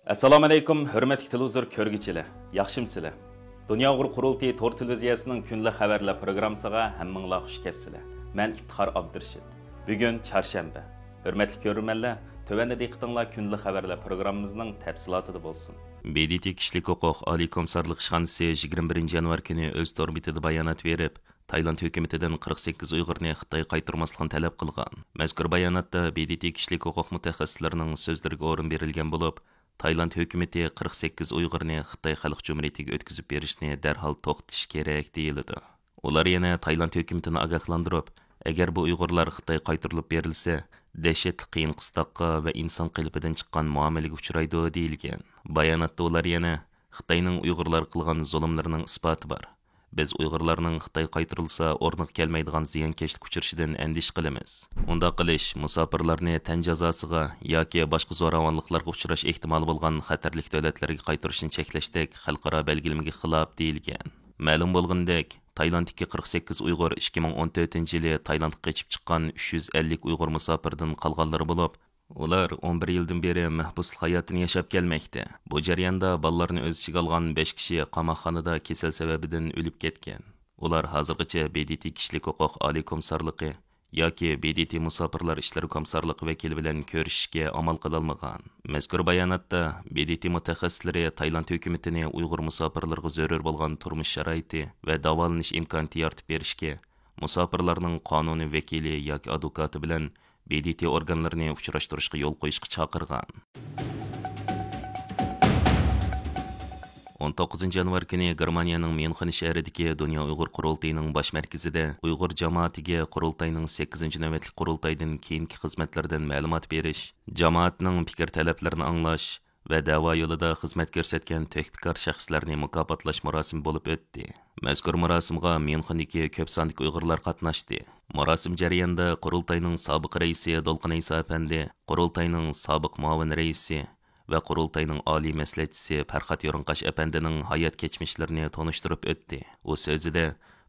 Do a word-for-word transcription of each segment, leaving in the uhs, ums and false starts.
ئەسسالامۇئەلەيكۇم، ھۆرمەتلىك تېلېۋىزور كۆرگۈچىلەر، ياخشىمۇسىلەر؟ دۇنيا ئۇيغۇر قۇرۇلتىيى تور تېلېۋىزىيەسىنىڭ كۈنلۈك خەۋەرلەر پروگراممىسىغا ھەممىڭلار خۇش كەپسىلەر. مەن ئىپتىخار ئابدۇرېشىت. بۈگۈن چارشەنبە. ھۆرمەتلىك كۆرۈرمەنلەر، تۆۋەندە دىققىتىڭلار كۈنلۈك خەۋەرلەر پروگراممىمىزنىڭ تەپسىلاتىدا بولسۇن. ب د ت كىشىلىك ھوقۇق ئالىي كومىسسارلىق ئىشخانىسى يىگىرمە بىرىنچى يانۋار كۈنى ئۆز تور بېتىدە بايانات بېرىپ، تايلاند ھۆكۈمىتىدىن قىرىق سەككىز ئۇيغۇرنى خىتايغا قايتۇرماسلىقنى تەلەپ قىلغان. مەزكۇر باياناتتا ب د ت كىشىلىك ھوقۇق مۇتەخەسسىسلىرىنىڭ سۆزلىرىگە ئورۇن بېرىلگەن بولۇپ، تايلاند ھۆكۈمىتى قىرىق سەككىز ئۇيغۇرنى خىتاي خەلق جۇمھۇرىيىتىگە ئۆتكۈزۈپ بېرىشنى دەرھال توختىتىشى كېرەك، دېيىلىدۇ. ئۇلار يەنە تايلاند ھۆكۈمىتىنى ئاگاھلاندۇرۇپ، ئەگەر بۇ ئۇيغۇرلار خىتايغا قايتۇرۇلۇپ بېرىلسە، دەھشەتلىك قىيىن قىستاققا ۋە ئىنسان قېلىپىدىن چىققان مۇئامىلىگە ئۇچرايدۇ، دېيىلگەن. باياناتتا ئۇلار يەنە، خىتاينىڭ ئۇيغۇرلارغا قىلغان زۇلۇملىرىنىڭ ئىسپاتى بار. بىز ئۇيغۇرلارنىڭ خىتايغا قايتۇرۇلسا ئورنىغا كەلمەيدىغان زىيانكەشلىك ئۇچرىشىدىن ئەندىشە قىلىمىز. ئۇنداق قىلىش مۇساپىرلارنى تەن جازاسىغا ياكى باشقا زوراۋانلىقلارغا ئۇچراش ئېھتىمالى بولغان خەتەرلىك دۆلەتلەرگە قايتۇرۇشنى چەكلەشتەك خەلقئارا بەلگىلىمىگە خىلاپ، دېيىلگەن. مەلۇم بولغىنىدەك، تايلاندتىكى قىرىق سەككىز ئۇيغۇر ئىككى مىڭ ئون تۆتىنچى يىلى تايلاندقا قېچىپ چىققان ئۈچ يۈز ئەللىك ئۇيغۇر مۇساپىردىن قالغانلىرى بولۇپ، ئۇلار ئون بىر يىلدىن بېرى مەھبۇسلۇق ھاياتىنى ياشاپ كەلمەكتە. بۇ جەرياندا بالىلارنى ئۆز ئىچىگە ئالغان بەش كىشى قاماقخانىدا كېسەل سەۋەبىدىن ئۆلۈپ كەتكەن. ئۇلار ھازىرغىچە ب د ت كىشىلىك ھوقۇق ئالىي كومىسسارلىقى ياكى ب د ت مۇساپىرلار ئىشلىرى كومىسسارلىقى ۋەكىلى بىلەن كۆرۈشۈشكە ئامال قىلالمىغان. مەزكۇر باياناتتا ب د ت مۇتەخەسسىسلىرى تايلاند ھۆكۈمىتىنى ئۇيغۇر مۇساپىرلىرىغا زۆرۈر بولغان تۇرمۇش شارائىتى ۋە داۋالىنىش ئىمكانىيىتى يارىتىپ بېرىشكە، مۇساپىرلارنىڭ قانۇنىي ۋەكىلى ياكى ئادۋوكاتى بىلەن ب د ت ئورگانلىرىنى ئۇچراشتۇرۇشقا يول قويۇشقا چاقىرغان. ئون توققۇزىنچى يانۋار كۈنى گېرمانىيەنىڭ ميۇنخېن شەھىرىدىكى دۇنيا ئۇيغۇر قۇرۇلتىيىنىڭ باش مەركىزىدە ئۇيغۇر جامائىتىگە قۇرۇلتاينىڭ سەككىزىنچى نۆۋەتلىك قۇرۇلتايدىن كېيىنكى خىزمەتلىرىدىن مەلۇمات بېرىش، جامائەتنىڭ پىكىر تەلەپلىرىنى ئاڭلاش، ۋە دەۋا يولىدا خىزمەت كۆرسەتكەن تۆھپىكار شەخسلەرنى مۇكاپاتلاش مۇراسىمى بولۇپ ئۆتتى. مەزكۇر مۇراسىمغا ميۇنخېندىكى كۆپ ساندىكى ئۇيغۇرلار قاتناشتى. مۇراسىم جەريانىدا قۇرۇلتاينىڭ سابىق رەئىسى دولقۇن ئەيسا ئەپەندى، قۇرۇلتاينىڭ سابىق مۇئاۋىن رەئىسى ۋە قۇرۇلتاينىڭ ئالىي مەسلىھەتچىسى پەرھات يورۇنقاش ئەپەندىنىڭ ھايات كەچمىشلىرىنى تونۇشتۇرۇپ ئۆتتى. ئۇ سۆزىدە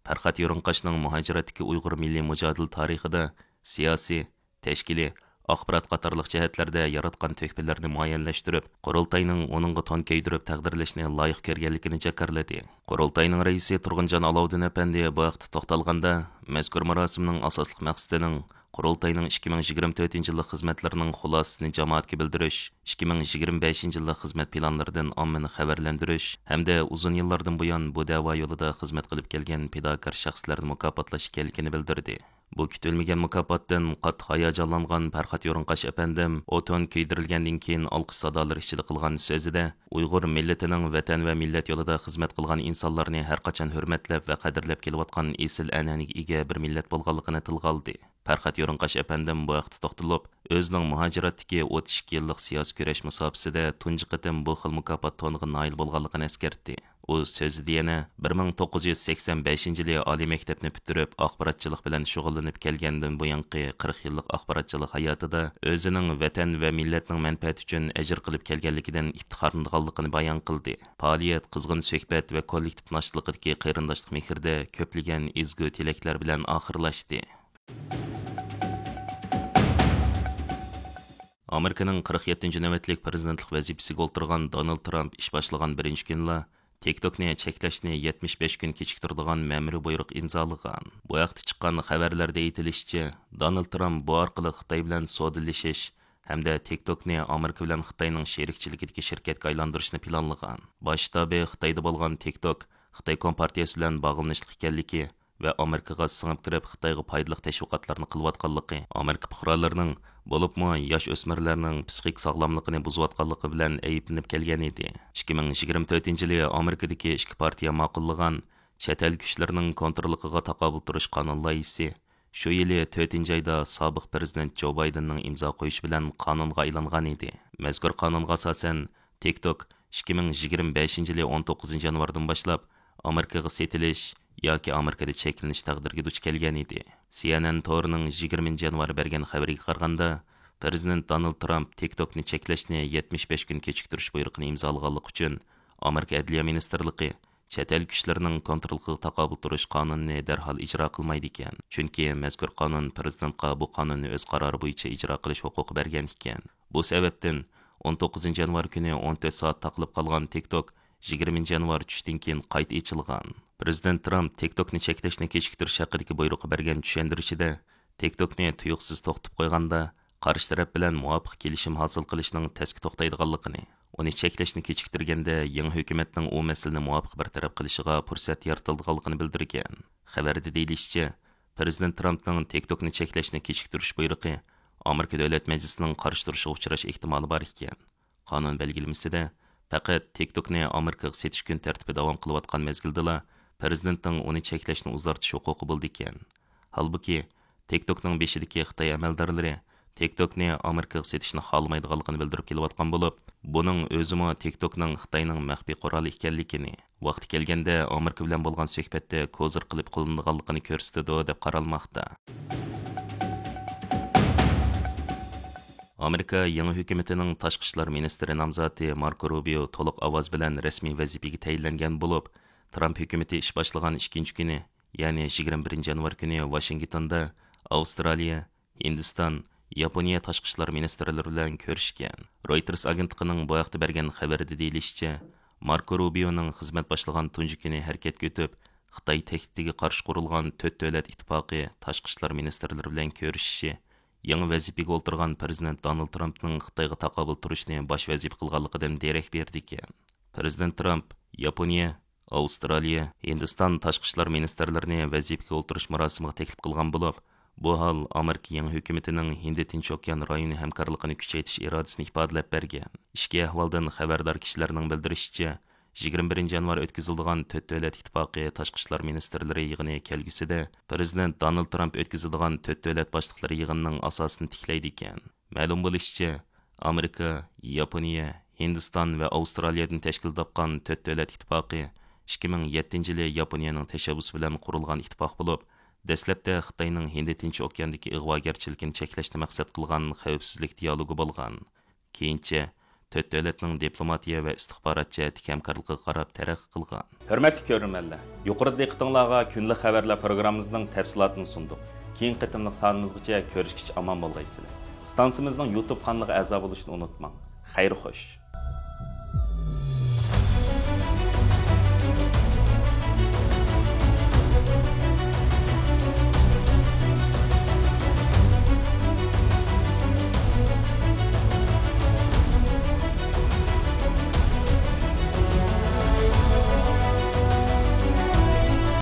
پەرھات يورۇنقاشنىڭ مۇھاجىرەتتىكى ئۇيغۇر مىللىي مۇجادىلە تارىخىدا سىياسىي، تەشكىلىي، ئاخبارات قاتارلىق جەھەتلەردە ياراتقان تۆھپىلىرىنى مۇئەييەنلەشتۈرۈپ، قۇرۇلتاينىڭ ئۇنىڭغا تون كىيدۈرۈپ تەقدىرلەشنى لايىق كۆرگەنلىكىنى جاكارلىدى. قۇرۇلتاينىڭ رەئىسى تۇرغۇنجان ئالاۋۇدىن ئەپەندى بۇ ھەقتە توختالغاندا، مەزكۇر مۇراسىمنىڭ ئاساسلىق مەقسىتىنىڭ قۇرۇلتاينىڭ ئىككى مىڭ يىگىرمە تۆتىنچى يىللىق خىزمەتلىرىنىڭ خۇلاسىسىنى جامائەتكە بىلدۈرۈش، ئىككى مىڭ يىگىرمە بەشىنچى يىللىق خىزمەت پىلانلىرىدىن ئاممىنى خەۋەرلەندۈرۈش ھەمدە ئۇزۇن يىللاردىن بۇيان بۇ دەۋا يولىدا خىزمەت قىلىپ كەلگەن پىداكار شەخسلەرنى مۇكاپاتلاش ئىكەنلىكىنى بىلدۈردى. بۇ كۈتۈلمىگەن مۇكاپاتتىن قاتتىق ھاياجانلانغان پەرھات يورۇنقاش ئەپەندىم ئوتۇن كۆيدۈرۈلگەندىن كېيىن ئالقىش سادالىرى ئىچىدە قىلغان سۆزىدە، ئۇيغۇر مىللىتىنىڭ ۋەتەن ۋە مىللەت يولىدا خىزمەت قىلغان ئىنسانلارنى ھەرقاچان ھۆرمەتلەپ ۋە قەدىرلەپ كېلىۋاتقان ئېسىل ئەنئەنىگە ئىگە بىر مىللەت بولغانلىقىنى تىلغا ئالدى. پەرھات يورۇنقاش ئەپەندىم بۇ ھەقتە توختىلىپ، ئۆزىنىڭ مۇھاجىرەتتىكى ئوتتۇز ئىككى يىللىق سىياسىي كۈرەش مۇساپىسىدە تۇنجى قېتىم بۇ خىل مۇكاپات تونىغا نائىل بولغانلىقىنى ئەسكەرتتى. ئۇ سۆزىدە يەنە بىر مىڭ توققۇز يۈز سەكسەن بەشىنچى يىلى ئالىي مەكتەپنى پۈتتۈرۈپ، ئاخباراتچىلىق بىلەن شۇغۇللىنىپ كەلگەندىن بۇيانقى قىرىق يىللىق ئاخباراتچىلىق ھاياتىدا ئۆزىنىڭ ۋەتەن ۋە مىللەتنىڭ مەنپەئەتى ئۈچۈن ئەجىر قىلىپ كەلگەنلىكىدىن ئىپتىخارلىنىدىغانلىقىنى بايان قىلدى. پائالىيەت قىزغىن سۆھبەت ۋە كوللېكتىپ ناشتىلىقىدىكى قېرىنداشلىق مېھرىدە كۆپلىگەن ئىزگۇ تىلەكلەر بىلەن ئاخىرلاشتى. ئامېرىكىنىڭ قىرىق يەتتىنچى نۆۋەتلىك پىرېزىدېنتلىق ۋەزىپىسىگە ئولتۇرغان دونالد ترامپ ئىش باشلىغان بىرىنچى كۈنىلا تىك توكنى چەكلەشنى يەتمىش بەش كۈن كېچىكتۈرىدىغان مەمۇرىي بۇيرۇق ئىمزالىغان. بۇ ھەقتە چىققان خەۋەرلەردە ئېيتىلىشىچە، دونالد ترامپ بۇ ئارقىلىق خىتاي بىلەن سودىلىشىش ھەمدە تىك توكنى ئامېرىكا بىلەن خىتاينىڭ شېرىكچىلىكىدىكى شىركەتكە ئايلاندۇرۇشنى پىلانلىغان. باش شتابى خىتايدا بولغان تىك توك خىتاي كومپارتىيىسى بىلەن باغلىنىشلىق ئىكەنلىكى ۋە ئامېرىكىغا سىڭىپ كىرىپ، خىتايغا پايدىلىق تەشۋىقاتلارنى قىلىۋاتقانلىقى، ئامېرىكا پۇقرالىرىنىڭ، بولۇپمۇ ياش ئۆسمۈرلەرنىڭ پسىخىك ساغلاملىقىنى بۇزۇۋاتقانلىقى بىلەن ئەيىبلىنىپ كەلگەنىدى. ئىككى مىڭ يىگىرمە تۆتىنچى يىلى ئامېرىكىدىكى ئىككى پارتىيە ماقۇللىغان چەت ئەل كۈچلىرىنىڭ كونتروللۇقىغا تاقابىل تۇرۇش قانۇن لايىھىسى شۇ يىلى تۆتىنچى ئايدا سابىق پىرېزىدېنت جو بايدېننىڭ ئىمزا قويۇشى بىلەن قانۇنغا ئايلانغانىدى. مەزكۇر قانۇنغا ئاساسەن، تىك توك ئىككى مىڭ يىگىرمە بەشىنچى يىلى ئون توققۇزىنچى يانۋاردىن باشلاپ ئامېرىكىغا سېتىلىش ياكى ئامېرىكىدا چەكلىنىش تەقدىرىگە دۇچ كەلگەن ئىدى. سى ئېن ئېن تورىنىڭ يىگىرمىنچى يانۋار بەرگەن خەۋىرىگە قارىغاندا، پىرېزىدېنت دونالد ترامپ تىك توكنى چەكلەشنى يەتمىش بەش كۈن كېچىكتۈرۈش بۇيرۇقىنى ئىمزالىغانلىقى ئۈچۈن، ئامېرىكا ئەدلىيە مىنىستىرلىقى چەت ئەل كۈچلىرىنىڭ كونتروللۇقىغا تاقابىل تۇرۇش قانۇنىنى دەرھال ئىجرا قىلمايدىكەن. چۈنكى مەزكۇر قانۇن پىرېزىدېنتقا بۇ قانۇننى ئۆز قارارى بويىچە ئىجرا قىلىش ھوقۇقى بەرگەن ئىكەن. بۇ سەۋەبتىن ئون توققۇزىنچى يانۋار كۈنى ئون تۆت سائەت تاقىلىپ قالغان تىك توك يىگىرمىنچى يانۋار چۈشتىن كېيىن قايتا ئېچىلغان. پىرېزىدېنت ترامپ تىك توكنى چەكلەشنى كېچىكتۈرۈش ھەققىدىكى بۇيرۇقى بەرگەن چۈشەندۈرۈشىدە، تىك توكنى تۇيۇقسىز توختىتىپ قويغاندا، قارشى تەرەپ بىلەن مۇۋاپىق كېلىشىم ھاسىل قىلىشنىڭ تەسكە توختايدىغانلىقىنى، ئۇنى چەكلەشنى كېچىكتۈرگەندە، يېڭى ھۆكۈمەتنىڭ ئۇ مەسىلىنى مۇۋاپىق بىر تەرەپ قىلىشىغا پۇرسەت يارىتىلىدىغانلىقىنى بىلدۈرگەن. خەۋەردە دېيىلىشىچە، پىرېزىدېنت ترامپنىڭ تىك توكنى چەكلەشنى كېچىكتۈرۈش بۇيرۇقى ئامېرىكا دۆلەت مەجلىسىنىڭ قارشى تۇرۇشىغا ئۇچراش ئېھتىمالى بار ئىكەن. قانۇن بەلگىلىمىسىدە، پەقەت تىك توكنى ئامېرىكىغا سېتىش كۈن تەرتىپى داۋام قىلىۋاتقان مەزگىلدىلا پىرېزىدېنتنىڭ ئۇنى چەكلەشنى ئۇزارتىش ھوقۇقى بولىدىكەن. ھالبۇكى، تىك توكنىڭ بېشىدىكى خىتاي ئەمەلدارلىرى تىك توكنى ئامېرىكىغا سېتىشنى خالىمايدىغانلىقىنى بىلدۈرۈپ كېلىۋاتقان بولۇپ، بۇنىڭ ئۆزىمۇ تىك توكنىڭ خىتاينىڭ مەخپىي قورالى ئىكەنلىكىنى، ۋاقتى كەلگەندە ئامېرىكا بىلەن بولغان سۆھبەتتە كوزىر قىلىپ قوللىنىدىغانلىقىنى كۆرسىتىدۇ، دەپ قارالماقتا. ئامېرىكا يېڭى ھۆكۈمىتىنىڭ تاشقى ئىشلار مىنىستىرى نامزاتى ماركو روبىيو تولۇق ئاۋاز بىلەن رەسمىي ۋەزىپىگە تەيىنلەنگەن بولۇپ، ترامپ ھۆكۈمىتى ئىش باشلىغان ئىككىنچى كۈنى، يەنى يىگىرمە بىرىنچى يانۋار كۈنى ۋاشىنگتوندا ئاۋسترالىيە، ھىندىستان، ياپونىيە تاشقى ئىشلار مىنىستىرلىرى بىلەن كۆرۈشكەن. رويتېرس ئاگېنتلىقىنىڭ بۇ ھەقتە بەرگەن خەۋىرىدە دېيىلىشىچە، ماركو روبىيونىڭ خىزمەت باشلىغان تۇنجى كۈنى ھەرىكەتكە ئۆتۈپ، خىتاي تەھدىتىگە قارشى قۇرۇلغان تۆت دۆلەت ئىتتىپاقى تاشقى ئىشلار مىنىستىرلىرى بىلەن كۆرۈشۈشى، يېڭى ۋەزىپىگە ئولتۇرغان پىرېزىدېنت دونالد ترامپنىڭ خىتايغا تاقابىل تۇرۇشنى باش ۋەزىپە قىلغانلىقىدىن دېرەك بېرىدىكەن. پىرېزىدېنت ترامپ ياپونىيە، ئاۋسترالىيە، ھىندىستان تاشقى ئىشلار مىنىستىرلىرىنى ۋەزىپىگە ئولتۇرۇش مۇراسىمىغا تەكلىپ قىلغان بولۇپ، بۇ ھال ئامېرىكا يېڭى ھۆكۈمىتىنىڭ ھىندى تىنچ ئوكيان رايونى ھەمكارلىقىنى كۈچەيتىش ئىرادىسىنى ئىپادىلەپ بەرگەن. ئىچكى ئەھۋالدىن خەۋەردار كىشىلەرنىڭ بىلدۈرۈشىچە، يىگىرمە بىرىنچى يانۋار ئۆتكۈزۈلىدىغان تۆت دۆلەت ئىتتىپاقى تاشقى ئىشلار مىنىستىرلىرى يىغىنى كەلگۈسىدە پىرېزىدېنت دونالد ترامپ ئۆتكۈزىدىغان تۆت دۆلەت باشلىقلىرى يىغىنىنىڭ ئاساسىنى تىكلەيدىكەن. مەلۇم بولۇشىچە، ئامېرىكا، ياپونىيە، ھىندىستان ۋە ئاۋسترالىيەدىن تەشكىل تاپقان تۆت دۆلەت ئىتتىپاقى ئىككى مىڭ يەتتىنچى يىلى ياپونىيەنىڭ تەشەببۇسى بىلەن قۇرۇلغان ئىتتىپاق بولۇپ، دەسلەپتە خىتاينىڭ ھىندى تىنچ ئوكياندىكى ئىغۋاگەرچىلىكىنى چەكلەشنى مەقسەت قىلغان خەۋپسىزلىك دىيالوگى بولغان. كېيىنچە تۆت دۆلەتنىڭ دىپلوماتىيە ۋە ئىستىخبارات جەھەتتىكى ھەمكارلىقىغا قاراپ تەرەققىي قىلغان. ھۆرمەتلىك كۆرۈرمەنلەر، يۇقىرىدا دىققىتىڭلارغا كۈندىلىك خەۋەرلەر پروگراممىمىزنىڭ تەپسىلاتىنى سۇندۇق. كېيىنكى قېتىملىق سانىمىزغىچە كۆرۈشكىچە ئامان بولغايسىلەر. ئىستانسىمىزنىڭ يۇتۇب قانىلىغا ئەزا بولۇشنى ئۇنتۇماڭ. خەير خوش.